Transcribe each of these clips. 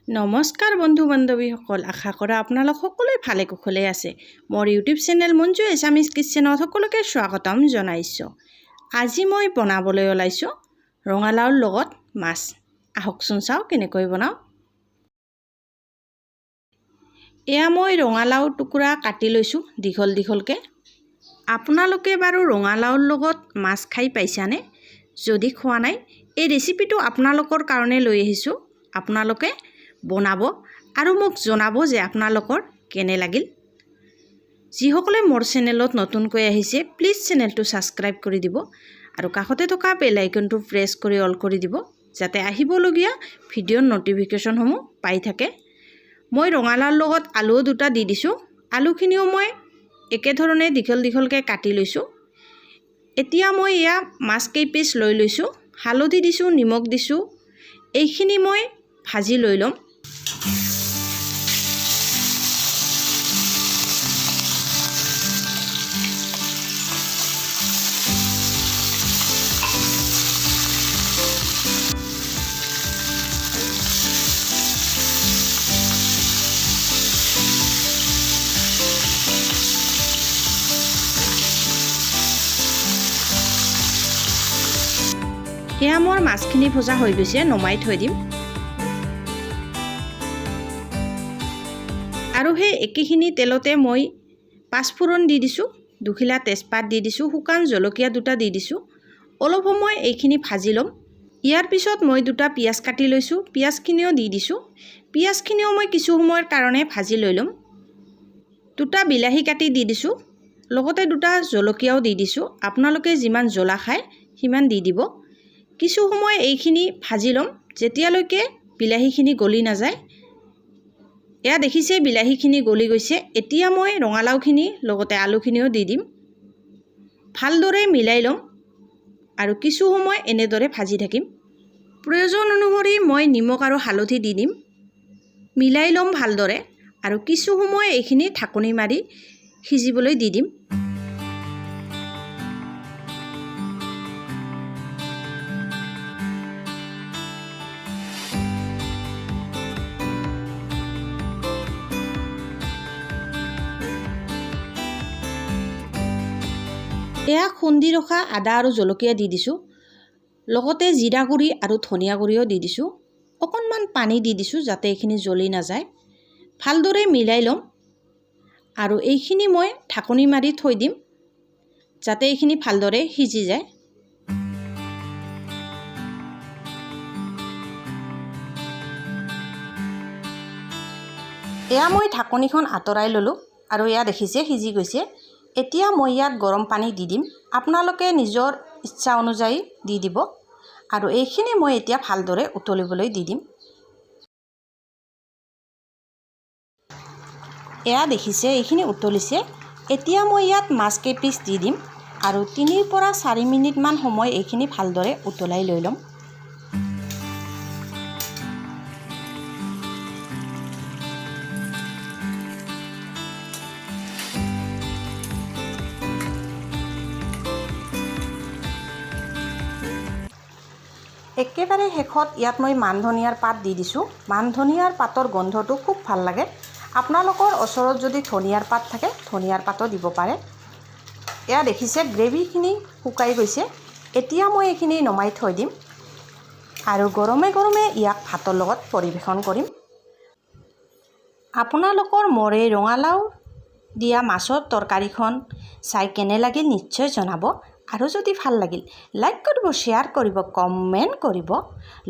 নমস্কাৰ বন্ধু বান্ধৱীসকল, আশা কৰোঁ আপোনালোক সকলোৱে ভালে কুশলে আছে। মোৰ ইউটিউব চেনেল মঞ্জু এছামিজ কিটচেনত সকলোকে স্বাগতম জনাইছোঁ। আজি মই বনাবলৈ ওলাইছোঁ ৰঙালাওৰ লগত মাছ। আহকচোন চাওঁ কেনেকৈ বনাওঁ। এয়া মই ৰঙালাও টুকুৰা কাটি লৈছোঁ দীঘল দীঘলকৈ। আপোনালোকে বাৰু ৰঙালাওৰ লগত মাছ খাই পাইছানে? যদি খোৱা নাই, এই ৰেচিপিটো আপোনালোকৰ কাৰণে লৈ আহিছোঁ। আপোনালোকে বনাব আৰু মোক জনাব যে আপোনালোকৰ কেনে লাগিল। যিসকলে মোৰ চেনেলত নতুনকৈ আহিছে, প্লিজ চেনেলটো ছাবস্ক্ৰাইব কৰি দিব আৰু কাষতে থকা বেল আইকনটো প্ৰেছ কৰি অল কৰি দিব, যাতে আহিবলগীয়া ভিডিঅ'ৰ ন'টিফিকেশ্যনসমূহ পাই থাকে। মই ৰঙালাওৰ লগত আলুও দুটা দি দিছোঁ। আলুখিনিও মই একেধৰণে দীঘল দীঘলকৈ কাটি লৈছোঁ। এতিয়া মই এয়া মাছ কেইপিচ লৈ লৈছোঁ। হালধি দিছোঁ, নিমখ দিছোঁ। এইখিনি মই ভাজি লৈ ল'ম। এয়া মোৰ মাছখিনি ভজা হৈ গৈছে, নমাই থৈ দিম। আৰু সেই একেখিনি তেলতে মই পাঁচফোৰণ দি দিছোঁ, দুখিলা তেজপাত দি দিছোঁ, শুকান জলকীয়া দুটা দি দিছোঁ। অলপ সময় এইখিনি ভাজি ল'ম। ইয়াৰ পিছত মই দুটা পিঁয়াজ কাটি লৈছোঁ, পিঁয়াজখিনিও দি দিছোঁ। পিঁয়াজখিনিও মই কিছু সময়ৰ কাৰণে ভাজি লৈ ল'ম। দুটা বিলাহী কাটি দি দিছোঁ, লগতে দুটা জলকীয়াও দি দিছোঁ। আপোনালোকে যিমান জ্বলা খায় সিমান দি দিব। কিছু সময় এইখিনি ভাজি ল'ম, যেতিয়ালৈকে বিলাহীখিনি গলি নাযায়। এয়া দেখিছে, বিলাহীখিনি গলি গৈছে। এতিয়া মই ৰঙালাওখিনি লগতে আলুখিনিও দি দিম। ভালদৰে মিলাই ল'ম আৰু কিছু সময় এনেদৰে ভাজি থাকিম। প্ৰয়োজন অনুসৰি মই নিমখ আৰু হালধি দি দিম। মিলাই ল'ম ভালদৰে আৰু কিছু সময় এইখিনি ঢাকনি মাৰি সিজিবলৈ দি দিম। এয়া খুন্দি ৰখা আদা আৰু জলকীয়া দি দিছোঁ, লগতে জিৰা গুড়ি আৰু ধনিয়া গুড়িও দি দিছোঁ। অকণমান পানী দি দিছোঁ যাতে এইখিনি জ্বলি নাযায়। ভালদৰে মিলাই ল'ম আৰু এইখিনি মই ঢাকনি মাৰি থৈ দিম, যাতে এইখিনি ভালদৰে সিজি যায়। এয়া মই ঢাকনিখন আঁতৰাই ল'লোঁ আৰু এয়া দেখিছে সিজি গৈছে। এতিয়া মই ইয়াত গৰম পানী দি দিম। আপোনালোকে নিজৰ ইচ্ছা অনুযায়ী দি দিব। আৰু এইখিনি মই এতিয়া ভালদৰে উতলিবলৈ দি দিম। এয়া দেখিছে, এইখিনি উতলিছে। এতিয়া মই ইয়াত মাছ কেইপিচ দি দিম আৰু 3ৰ পৰা 4 মিনিটমান সময় এইখিনি ভালদৰে উতলাই লৈ ল'ম। একেবাৰে শেষত ইয়াত মই মান ধনিয়াৰ পাত দি দিছোঁ। মান ধনিয়াৰ পাতৰ গোন্ধটো খুব ভাল লাগে। আপোনালোকৰ ওচৰত যদি ধনিয়াৰ পাত থাকে, ধনিয়াৰ পাতো দিব পাৰে। এয়া দেখিছে, গ্ৰেভিখিনি শুকাই গৈছে। এতিয়া মই এইখিনি নমাই থৈ দিম আৰু গৰমে গৰমে ইয়াক ভাতৰ লগত পৰিৱেশন কৰিম। আপোনালোকৰ মোৰ এই ৰঙালাও দিয়া মাছৰ তৰকাৰীখন চাই কেনে লাগিল নিশ্চয় জনাব। আৰু যদি ভাল লাগিল, লাইক কৰিব, শ্বেয়াৰ কৰিব, কমেণ্ট কৰিব,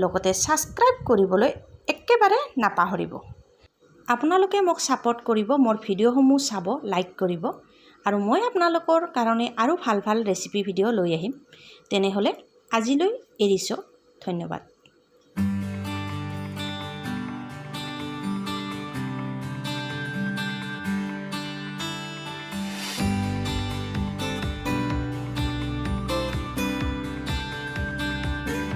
লগতে ছাবস্ক্ৰাইব কৰিবলৈ একেবাৰে নাপাহৰিব। আপোনালোকে মোক ছাপোৰ্ট কৰিব, মোৰ ভিডিঅ'সমূহ চাব, লাইক কৰিব আৰু মই আপোনালোকৰ কাৰণে আৰু ভাল ভাল ৰেচিপি ভিডিঅ' লৈ আহিম। তেনেহ'লে আজিলৈ এৰিছোঁ, ধন্যবাদ।